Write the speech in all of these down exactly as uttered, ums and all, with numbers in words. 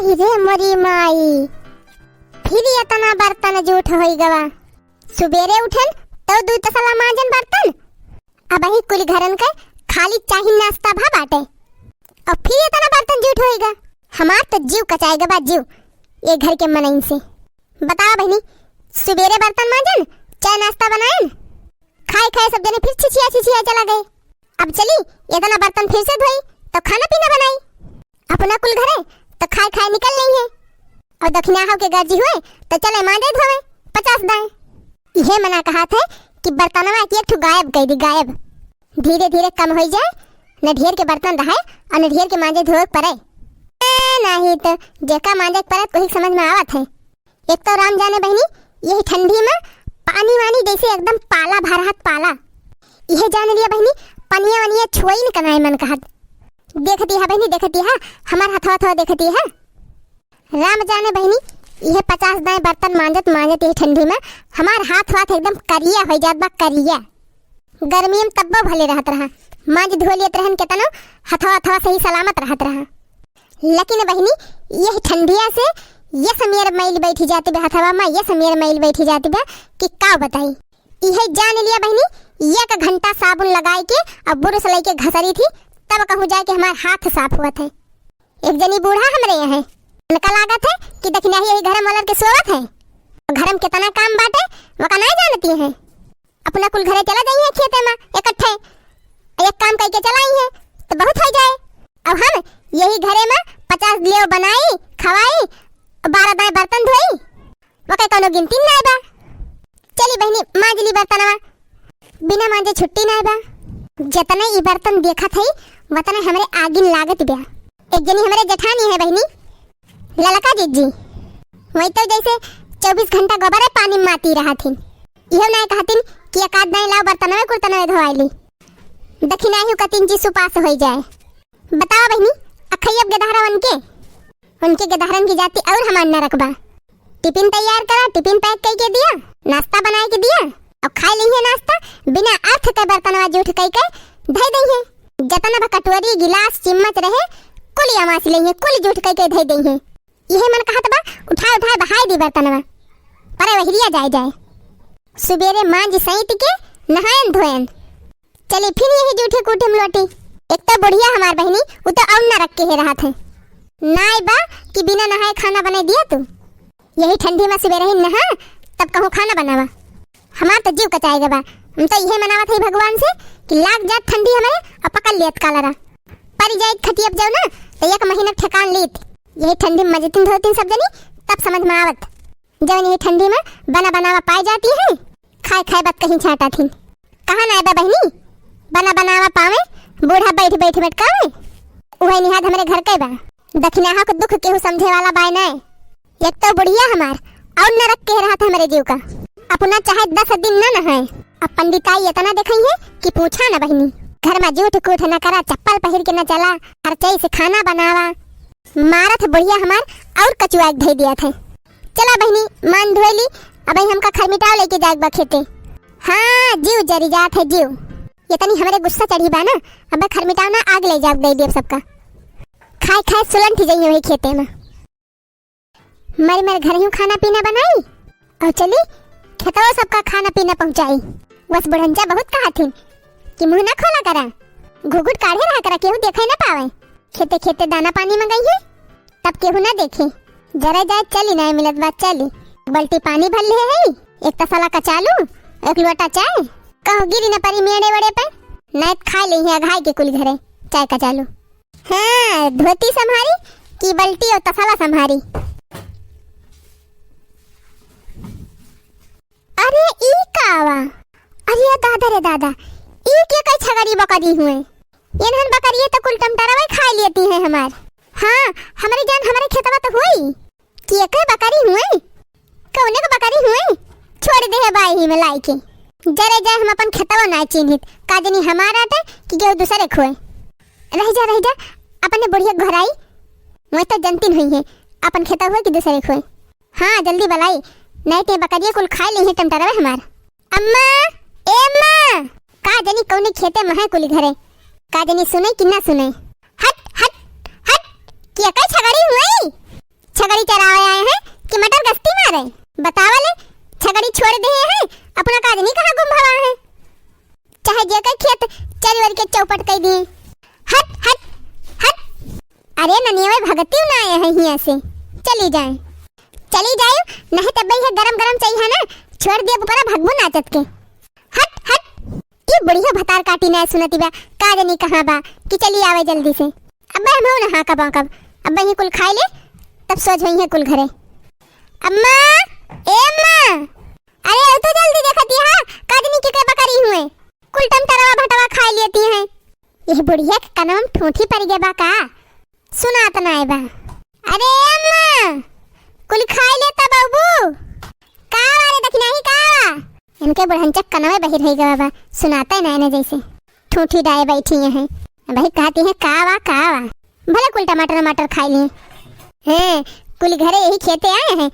अरे मोरी माई, फिर इतना बर्तन जूठ होई गवा। सुबेरे उठन तो दू तसला मांजन बर्तन, अबही कुल घरन के खाली चाही नाश्ता भा बाटे, और फिर इतना बर्तन जूठ होई गा। हमार तो जीव कचाए गवा जीव ये घर के मनइन से। बतावा बहिनी, सुबेरे बर्तन मांजन, चाय नाश्ता बनाएन, खाए खाए सब जने फिर छिछिया छिछिया चला गए। अब चली, इतना बर्तन फिर से धोई, तो खाना पीना बनाई। अपना कुल घरे तो खाए खाए निकल गई है, और दखिनाहा के गर्जी हुए तो चले मांजे धोवे पचास दाएं। इहे मना कहा थे कि बर्तनवा के एक ठो गायब कह दी, गायब। धीरे धीरे कम होई जाए, न ढेर के बर्तन रहे और न ढेर के मांजे धोवे के पड़े। ए, नाही तो जेका मांजे के पड़त वही समझ में आवत है। एक तो राम जाने बहिनी, यही ठंडी में पानी वानी जैसे एकदम पाला भा रहत, पाला। यह जान लिया बहिनी, पनिया वनिया छुआई न कनाए मन कहत। देखती है बहिनी, देखती है, हमार हथवा हथवा देखती है। राम जाने बहिनी, यह पचास दाएं बर्तन मांजत मांजत यही ठंडी में हमार हाथ वाथ एकदम करिया हो जात बा, करिया। गर्मी में तब्बो भले रहत रहा, मांज धो लेत रहन केतनो, हथवा हथवा सही सलामत रहत रहा। लेकिन बहिनी, यह ठंडिया से ये समेर मैल बैठी जाती बा हथवा में, ये समेर मैल बैठी जाती बा कि का बताई। इहे जान लिया बहिनी, एक घंटा साबुन लगाई के और बुरुस लेके घसरी थी, तब कहूँ जाके हमार हाथ साफ हुआ थे। एक जनी बूढ़ा हमरे यहाँ है, उनका लागत है कि दखिनाही यही घर में लड़ के सोवत है। घर में कितना काम बाटे, वो का नहीं जानती है। अपना कुल घरे चला जाइए खेते में इकट्ठे, एक काम करके चला आई है तो बहुत हो जाए। अब हम यही घरे में पचास लेव बनाई, खवाई, बारह दाएं बर्तन धोई, वके कोनो गिनती नाय बा। चली बहिनी, मांज ली बर्तनवा, बिना मांजे छुट्टी नाय बा। जतने ई बर्तन देखत हई, वतने हमरे आगिन लागत बा। एक जनी हमरे जेठानी है बहिनी, ललका जीजी, वही तो जैसे चउबीस घंटा गोबरे पानी में माती रहथिन। इहो नाय कहतिन कि एक आध दाईं लाओ बर्तनवे कुर्तनवे धोआई ली। दखिनाही कतिन जी सुपास होई जाए। बतावा बहिनी, अखई अब गेदहरा वनके? उनके गेदहरन की जाति और हमार नरक बा। टिफिन तैयार करा, टिफिन पैक कई के दिया, नाश्ता बनाए के दिया, और खाए लइहे नाश्ता, बिना अर्थ के बर्तनवा जूठ कई के धई दइहे। जतना बा कटोरी, गिलास, चिम्मच रहे, कुल अमास लइहे, कुल जूठ कई के धई दइहे। इहे मन कहत बा, उठाए उठाए बहाए दी बर्तनवा, परे वहिरिया जाए जाए। सुबेरे मांज सैत के नहायन धोयन। चली फिर यही जूठे कूठे में लोटी। एक तो बुढ़िया हमार बहिनी, उ तो और नरक के हे रहत है। नाय बा कि बिना नहाए खाना बनाई दिया तू। यही ठंडी में सुबेरे ही नहा, तब कहूँ खाना बनावा। हमार तो जीव कचाए गवा। हम तो इहे मनावत हई भगवान से कि लाग जात ठंडी हमरे और पकड़ लियत कालरा। परी जाइत खटियब जाओ ना, तो एक महीना ठेकान लीत। यही ठंडी में मजतिन धोतिन सब जनी, तब समझ में आवत। जवन यही ठंडी में बना बनावा पाए जाती है, खाए खाए बत कहीं छाटा थी। कहाँ ना बा बहिनी, बना बनावा पावे, बूढ़ा बैठ बैठ बटकावे। उहे निहाद हमरे घर के बा। दखिनाहा के दुख केहू समझे वाला बाय नाय। एक तो बुढ़िया हमार और नरक के रहत हमरे जीव का। अपना चाहे दस दिन न नहाए, अब पंडिताई इतना देखई है कि पूछा न बहिनी। घर में जूठ कूठ न करा, चप्पल पहिर के न चला, खर्चई से खाना बनावा। मारत बुढ़िया हमार और कचुआ के धई दिया थे। चला बहिनी, मान धोए ली, अब हमका खरमिटाव लेके जाए बा खेते। हाँ, जीव जरी जात है जीव। ये तनी हमरे गुस्सा चढ़ी बा ना, अब खरमिटाव ना आग ले जाए दे दिए सबका। खाए खाए सुलंठ जाइए वही खेते में। मर मर घर ही खाना पीना बनाई और चली खेतवा सबका खाना पीना पहुंचाई। बस बुढ़ंचा बहुत कहा थी कि मुंह ना खोला करा, घुघुट काढ़े रहा करा, केहू देखे ना पावे। खेते खेते दाना पानी मंगाई है, तब केहू ना देखे। जरा जाए चली, ना मिलत बा चली। बल्टी पानी भर ले है, एक तसला कचालू, एक लोटा चाय। कहो गिरी न परी मेड़े वड़े पे, नाय त खाए ले ही अघाई के कुल घरे चाय कचालू। हाँ, धोती संभारी कि बल्टी और तसला संभारी। अरे ई का आवा? अरे दादा रे दादा, ई के कई छगरी बकरी हुए? इन्हन बकरिए तो कुल टमटरवे खा लेती हैं हमार। हाँ, हमारी जान, हमारे खेतवा तो हुई। के के बकरी हुए? कौने के बकरी हुए? छोड़ दे है बाई ही में लाई के। जरे जाए हम अपन खेतवा ना चिन्हित, का जनी हमार आटे कि केहू दूसरे खोए। रह जा, रह जा, अपने बुढ़िया घर आई, मैं तो जनतिन हुई है, अपन खेतवा हुए कि दूसरे खोए। हाँ, जल्दी बलाई, नहीं ते बकरिया कुल खाए ली है टमटरवे हमार। अम्मा, ए अम्मा, का जनी कौने खेते में है कुली घरे, का जनी सुने कि ना सुने। हट, हट, हट, के के छगड़ी हुई? क्यों ना आए हैं हियाँ से? चली जाए, चली जाए, नहीं तब ये गरम गरम चाहिए ना, छोड़ दिया ऊपर भगबू नाचत के। हट, हट, ये बुढ़िया भतार काटी ना सुनती बा, का जानी कहाँ बा, कि चली आवे जल्दी से। अब हम हो ना हाँ कब, कब, अब ये कुल खाई ले, तब सो जाई है कुल घरे। अम्मा, ए अम्मा, अरे, तू जल्दी देखती है, का जानी के, के बकरी हुए, कुल टमटरवा भटवा खाई लेती हैं। यह बुढ़िया के कनवा में ठूठी पड़ गया बा का? सुनात नाय बा। अरे अम्मा, कुल खाई लेता बाबू। का वा रे दखिनाही का वा? इनके बुढ़नचक कनवे बहिर होई गवा बा, सुनाते नाय ने जैसे। ठूठी डाए बैठी हैं। भाई कहती हैं का वा, का वा? भले कुल टमाटर वमाटर खाई लिए। हैं, कुल घरे यही खेते आए हैं,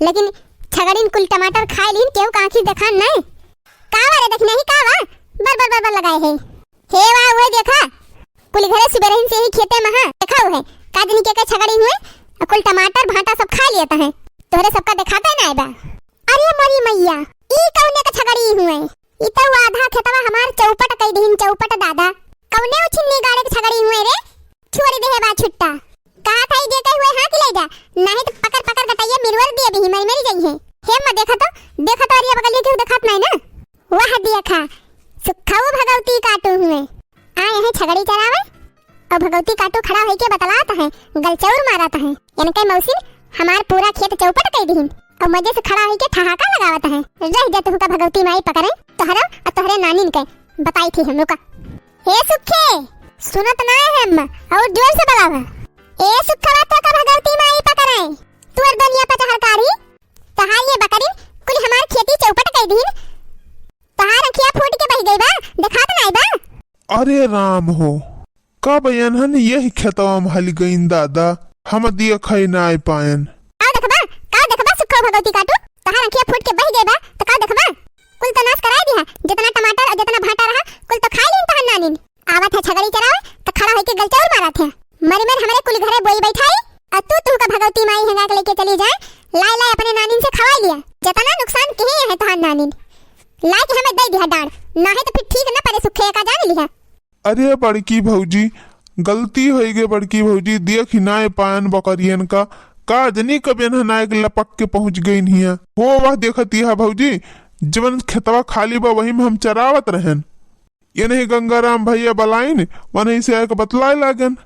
लेकिन छगड़िन कुल टमाटर खाई लीन, केहू का आँखी देखान नाय। का वा रे दखिनाही का वा? बर बर बर बर लगाए है। हे वा, उहे देखा, कुल घरे सुबेरहिन से ही खेते में, हाँ, देखा उहे, का जानी के के छगड़ी हुए, आ कुल टमाटर भाटा सब खा लेत हैं। तोहरे सबका देखाते नाय बा। अरे मोरी मैया, ई कौने के छगड़ी हुए? ई तो वो आधा खेतवा हमार चौपट कई दिहिन, चौपट दादा। कौने उछिन्नी गाड़े के छगड़ी हुए रे? छोड़ दे है बा छुट्टा। कहा था ई जे के हुए हाँ कि ले जा, नाहीं तो पकड़ पकड़ गटैया मिरवल दिए भी मरी मरी जाई है। हे अम्मा देखा तो, देखा तो अरिया बगलिया केहू देखात नाय ना। वाह देखा, सुखऊ भगवती काटू हुए। आए हैं छगड़ी चरावे, और भगवती काटू खड़ा होइके बतलात हैं, गलचौर मारत हैं। इनके मौसी हमार पूरा खेत चौपट कई दिहिन, और मजे से खड़ा होइके ठहाका लगावत हैं। रह जा तुहका भगवती माई पकड़े, तोहरा और तोहरे नानिन के बताई थी हम लोग का। हे सुखे, सुनत ना है हम, और जोर से बुलावा। ए सुखवा तो का भगवती माई पकड़े, तोर दुनिया पे चढ़ काढ़ी, तोहार ये बकरिन कुल हमार खेती चौपट कई दिहिन। तोहार अँखिया फूट के बहि गई बा, देखात नाई बा? अरे राम हो, कब एनहन यही खेतवा में हलि गइन दादा, हम देखइ नाई पाएन। का देखबा, का देखबा सुखो भगवती काटू, तोहार अँखिया फूट के बहि गई बा, त का देखबा? कुल तो नास कराई दिहा, जितना टमाटर और जितना भाटा रहा, कुल तो खाई लीन तोहार नानिन। आवत है छगड़ी चरावे, त खड़ा होइके गलचौर मारत है। मरी मरी हमरे कुल घरे बोई बैठाई, और तू तुहका भगवती माई हेंगा के लेके चली जाए, लाए लाए अपने नानिन से खवाई लिया। जतना नुकसान किहे है तोहार नानिन, लाए के हमें दे दिहा डाँड़, नाहीं तो फिर ठीक न परे सुखे का जान लिहा। अरे बड़की भौजी, गलती होई गे बड़की भौजी, देख ही नाय पायन बकरियन का, का जनी कब एनहन आए के लपक के पहुँच गइन हिया। हो वह देखत यह भौजी, जवन खेतवा खाली बा वही में हम चरावत रहेन। ये नहीं गंगाराम भैया बलाइन, वनही से आके बतलाए लागन।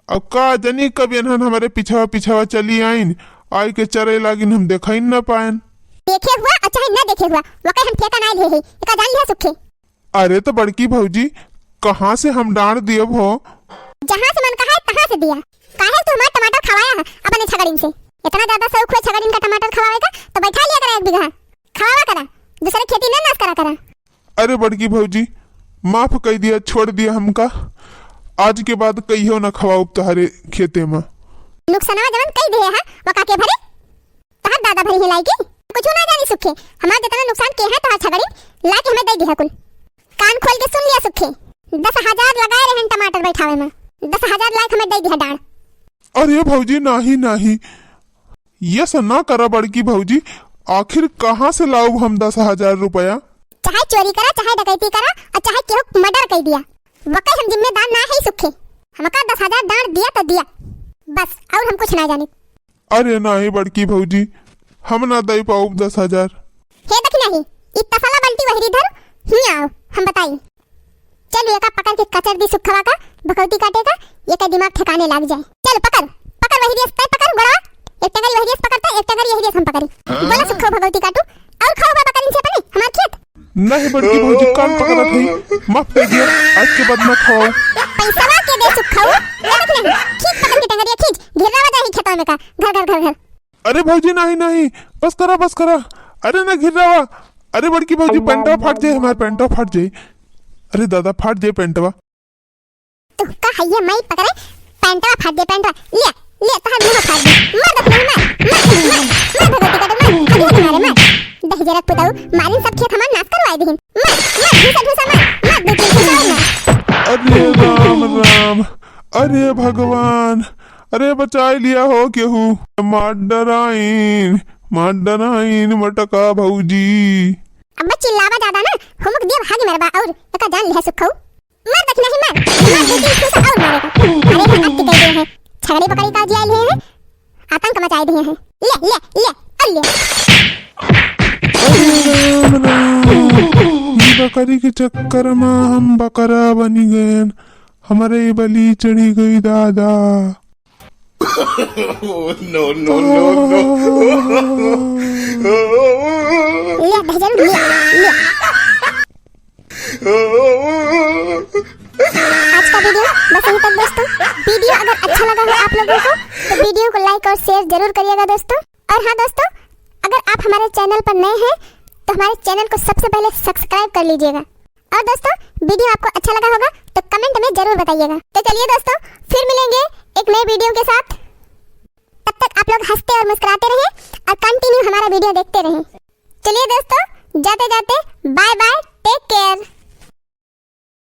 अब का जनी कब एनहन हमरे पिछवा पिछवा चली आइन, आइके चरे लागिन, हम देखइन न पाएन। देखे हुआ और चाहे न देखे हुआ, वकै हम ठेका नाय लिहे ही, एका जान लिहा सुखे। अरे तो बड़की भौजी, कहाँ से हम डाँड़ दियब हो? जहाँ से मन कहा है, तहाँ से दिया। काहे तू हमार टमाटर खवाया है अपने छगड़िन से? इतना ज्यादा शौक हुआ छगड़िन का टमाटर खवावे का, तो बैठा लिया करा एक बीघा, खवावा करा, दूसरे खेती न नास करा करा। अरे बड़की भौजी, माफ कई दिया, छोड़ दिया हमका। आज के बाद कहियो न खवाउब तोहरे खेते में। नुकसानवा जवन कई दिहे हा, वका के भरे? तोहर दादा भरी है लाइके? कुछ ना जानी सुखे, हमार जितना नुकसान के है तोहर छगड़ी, लाइके हमें दे दिहा कुल। कान खोल के सुन लिया सुखे, दस हजार लगाए रहन टमाटर बैठावे में, दस हजार लाइके हमें दे दिहा डाँड़। अरे भौजी, नाही, नाही, ये सब ना करा बड़की भौजी, आखिर कहाँ से लाउब हम दस हजार रुपया? चाहे चोरी करा, चाहे डकैती करा, और चाहे केहू मर्डर कर दिया, वकै हम जिम्मेदार ना है सुखे। हमका दस हजार डाँड़ दिया तो दिया, बस, और हम कुछ ना जानी। अरे नाही बड़की भौजी, हम ना दे पाउब दस हजार। हे दखिनाही, ई तसला बल्टी वहरी धर, हियाँ आओ, हम बताई। चल, एका पकड़ के कचर दी सुखवा का, भगौती काटे का, एका दिमाग ठिकाने लाग जाए। चल, पकड़, पकड़ वहरी अस, तै पकड़ गोड़वा, एक टंगरी वहरी अस पकड़ता, एक टंगरी यहरी अस हम पकड़ी। बोला सुखो भगौती काटू, और खाओ बा बकरिन से अपने, हमार खेत। नहीं बड़की भौजी, कान पकड़त हई, माफ कर दिया, आज के बाद ना खाओ। पैसवा के दे सुखऊ, ए देख नहीं, खींच पकड़ के टंगरिया, खींच, घिर्रावा जाही खेतवा में का, घर, घर, घर, घर। अरे भौजी, नहीं, नहीं, बस करा, बस करा। अरे ना घिर्रावा, अरे बड़की भौजी, पैंटवा फाट जाए, हमार पैंटवा फाट जाए। अरे दादा, फाट जाए पैंटवा। तू का हइये माई पकड़े, पैंटवा फाट जाए, पैंटवा। ले, ले, तोहार मुंह फाड़ दे। मार दे नहीं, मार, मार, मार, मार भगवती का तो मार, अभी नहीं मारे, मार। दहिजरक पुताऊ, मारिन सब खेत हमार नाश करवाए दिहिन। मार, मार, घूसा, घूसा मार, मार, दो तीन घूसा और मार। अरे राम, राम, अरे भगवान, अरे बचाए लिया हो केहू। मार डराइन, मार डराइन, मटका भौजी। अब चिल्लावा ज्यादा ना, हुमुक दिया भागी मरबा और एका जान लिहा सुखऊ। मार दखिनाही मार, मार दो तीन घूसा और मारे का। अरे हम अति कह दे हैं, छगड़ी बकरी का जिया लिए हैं, आतंक मचाए दिए हैं। ले, ले, ले, और ले। अरे राम राम, ई बकरी के चक्कर मा हम बकरा बनी गएन, हमरे बलि चढ़ी गई दादा। Oh, no, no, no, no। ले, दहिजरू, ले, ले। आज का वीडियो बस यहीं तक दोस्तों। वीडियो अगर अच्छा लगा हो आप लोगों को तो वीडियो को like और share जरूर करिएगा दोस्तों। और हाँ दोस्तों, अगर आप हमारे channel पर नए हैं तो हमारे channel को सबसे पहले subscribe कर लीजिएगा। और दोस्तों, वीडियो आपको अच्छा लगा होगा तो comment में जरूर बताइएगा। तो चलिए दोस्तों, फिर मिलेंगे एक नए वीडियो के साथ। तब तक आप लोग हंसते और मुस्कुराते रहें और continue हमारा वीडियो देखते रहें। चलिए दोस्तों, जाते जाते bye bye,